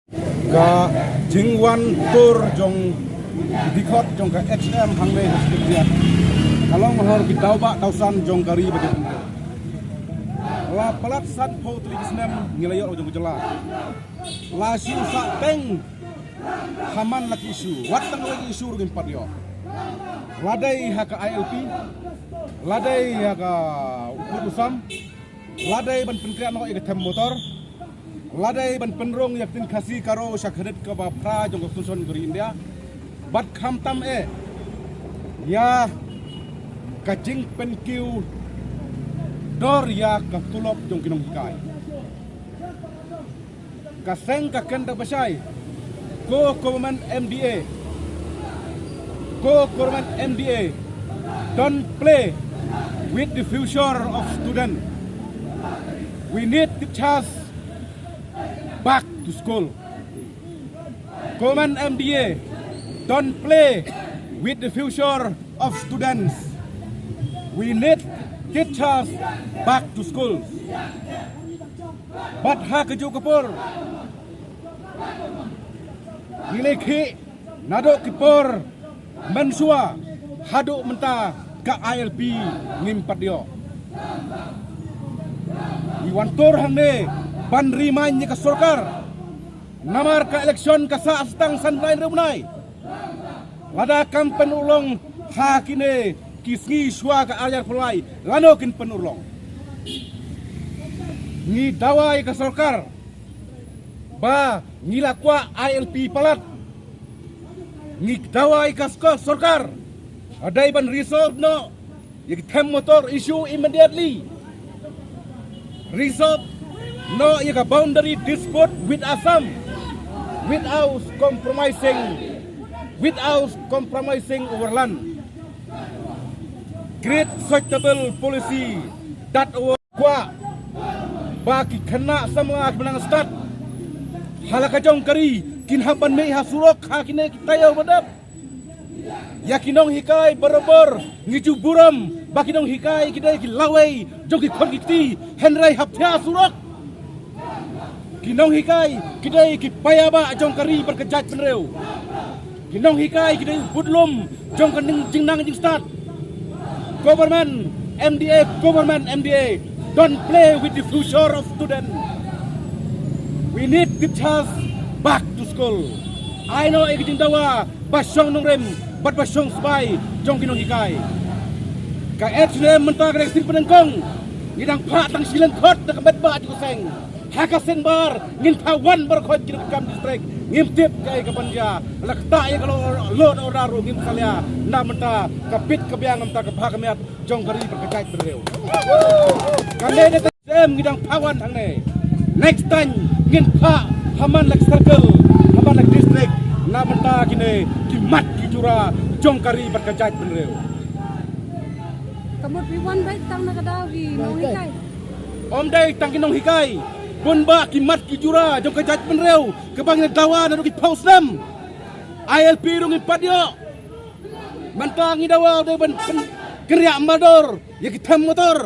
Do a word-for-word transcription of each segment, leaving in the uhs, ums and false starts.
Ka jingwan tur jong ki dkhot jong ka H M hangne ha Sdikdiat ka long halor ki daw ba daw san jong ka ri ba jong. La palat san phew tylli ki snem ngi la ïoh jong ka jylla. La shu sah teng ha man la ki issue, wat tang la ki issue ruh ngim pat ïoh. La dei ha ka I L P, la dei ha ka u kut u sam, la dei ban pynkhreh noh ïa ka them motor, la dei ban pynrung ïa ka ktien Khasi Garo sha ka rit kaba phra jong ka Constitution ka ri India. Bad khamtam eh ïa ka jingpynkiew dor ïa ka tulop jong ki nonghikai. Ka seng ka kynta ba shai, ko government M D A, ko government M D A, don't play with the future of student. We need teachers back to school. Government M D A, don't play with the future of students. We need teachers back to school. Bad ha kajuh ka por ngi la khih naduh ki por mynshuwa haduh mynta ka I L P ngim pat ïoh. Ngi wan tur hangne ban remind ïa ka sorkar. Namar ka election ka sah sdang san bnai hynriew bnai. Lada kam pynurlong ha kine ki sngi shuwa ka ar hajar arphew lai, lano kin pynurlong? Ngi dawa ïa ka sorkar ba ngi la kwah I L P palat. Ngi dawa ïa ka sorkar ba dei ban resolve noh ïa ka them motor issue immediately. Resolve noh ïa ka boundary dispute with Assam without compromising, without compromising over land. Create suitable policy that will kwah ba ki khynnah samla kiba nang stad ha la ka jong ka ri kin hap ban mih ha surok ha kine ki taïew ba dep. Ïa ki nonghikai barabor ngi ju burom ba ki nonghikai ki dei ki lawei jong ki khun ki kti, hynrei hap thiah surok. Ki nonghikai ki dei ki paidbah jong ka ri bad ka jaitbynriew. Ki nonghikai ki dei u budlum jong ka jingnang jingstad. Government M D A, government M D A, don't play with the future of student. We need teachers back to school. Ai noh ïa ka jingdawa ba shong nongrim bad ba shong sbai jong ki nonghikai. Ka H N M mynta ka dei ka seng pynengkong. Ngi dang phah tang shi lyngkhot da ka met ba jong ka seng. Ha ka seng bar ngin phah wan baroh ki nongkam district, ngim tip kaei kaban jia. La kata ïa ka law and order ruh ngim salia. Na mynta ka bit ka biang mynta ka bha ka miat jong ka ri bad ka jaitbynriew. Kane de Em, ngi dang phah wan hangne. Next time ngin phah ha man la ki circle, ha man la ki district. Na mynta kine ki mat ki jura jong ka ri bad ka jaitbynriew. Ka mut wi wan beit tang na ka daw ki nonghikai. Ym dei tang ki nonghikai, bun bah ki mat ki jura jong ka jaitbynriew kaba ngi la dawa naduh ki phew snem. I L P ruh ngim pat ïoh. Mynta ngi dawa dei ban pynkynriah mardor ïa ki them motor.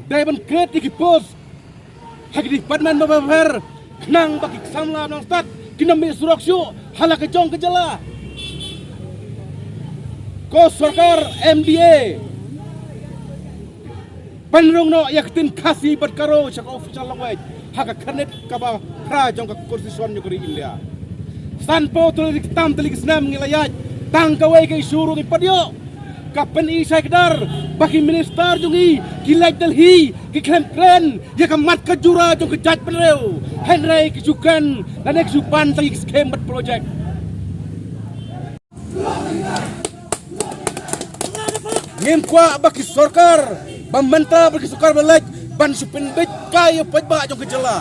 Dei ban create ïa ki post ha ki department bapher khnang ba ki samla nongstad kin ym mih surok shuh ha la ka jong ka jylla. Ko sorkar M D A, pynrung noh ïa ka ktien Khasi bad Garo sha ka official language ha ka khyrnit kaba phra jong ka Constitution jong ka ri India. Sanphew tylli ki tam tylli ki snem ngi la ïaid, tang kawei ka issue ruh ngim pat ïoh. Ka pyni shai kdar ba ki minister jong ngi ki leit Delhi, ki khlem kren ïa ka mat ka jura jong ka jaitbynriew, hynrei ki shu kren lane ki shu ban tang ïa ki skim bad project. Ngim kwah ba ki sorkar ba mynta bad ki sorkar ba leit ban shu pynbeit kai ïa u paidbah jong ka jylla.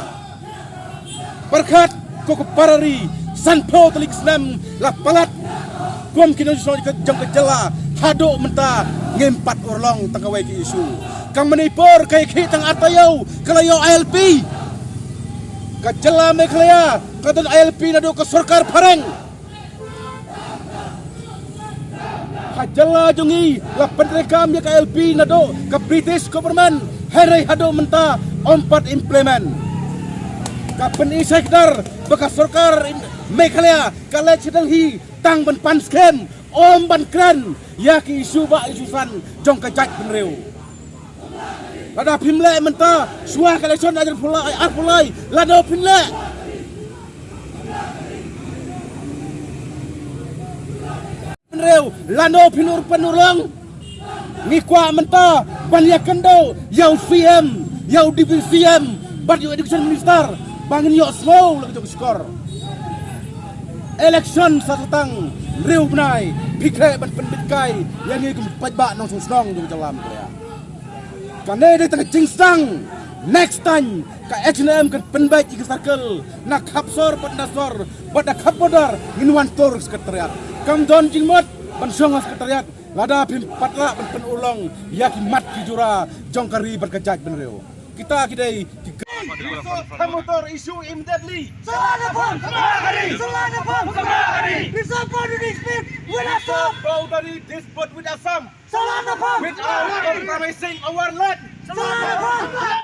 Pyrkhat ko ki para ri, sanphew tylli ki snem la palat kum ki nongshong jong ka jylla, haduh mynta ngim pat urlong tang kawei ka issue. Ka Manipur ka ïakhih tang ar taïew ka la ïoh I L P. Ka jylla Meghalaya ka don I L P naduh ka sorkar phareng. Ka jylla jong ngi la pyntreikam ïa ka I L P naduh ka British government, hynrei haduh mynta ym pat implement. Ka pyni shai kdar ba ka sorkar Meghalaya ka leit sha Delhi tang ban pan skhem, ym ban kren ïa ki issue ba issue san jong ka jaitbynriew. Lada phim leh mynta, shuwa ka election ar hajar arphew lai, lano phin leh? Bynriew, lano phin ur pynurlong? Ngi kwah mynta ban ïakynduh ïa u C M, ïa u Deputy C M bad ïa u Education Minister ba ngin ïohsngew la ka jong ka shkor. Election sa shatang hynriew bnai, phi khreh ban pynbeit kai ïa ngi kum ki paidbah nongshong shnong jong ka jylla Meghalaya. Kane dei tang ka jingsdang. Next time ka H A N M kan pynbeit ïa ka circle na khap sor bad na sor bad na khap border, ngin wan tur secretariat. Kam don jingmut ban shong ha secretariat lada phim pat lah ban pynurlong ïa ki mat ki jura jong ka ri bad ka jaitbynriew. Kita ki dei ki Resource Motor issue immediately. Salana Farm! Salana Farm! Resolve boundary dispute with Assam! Salana Farm! With our compromising our land! Salana Farm!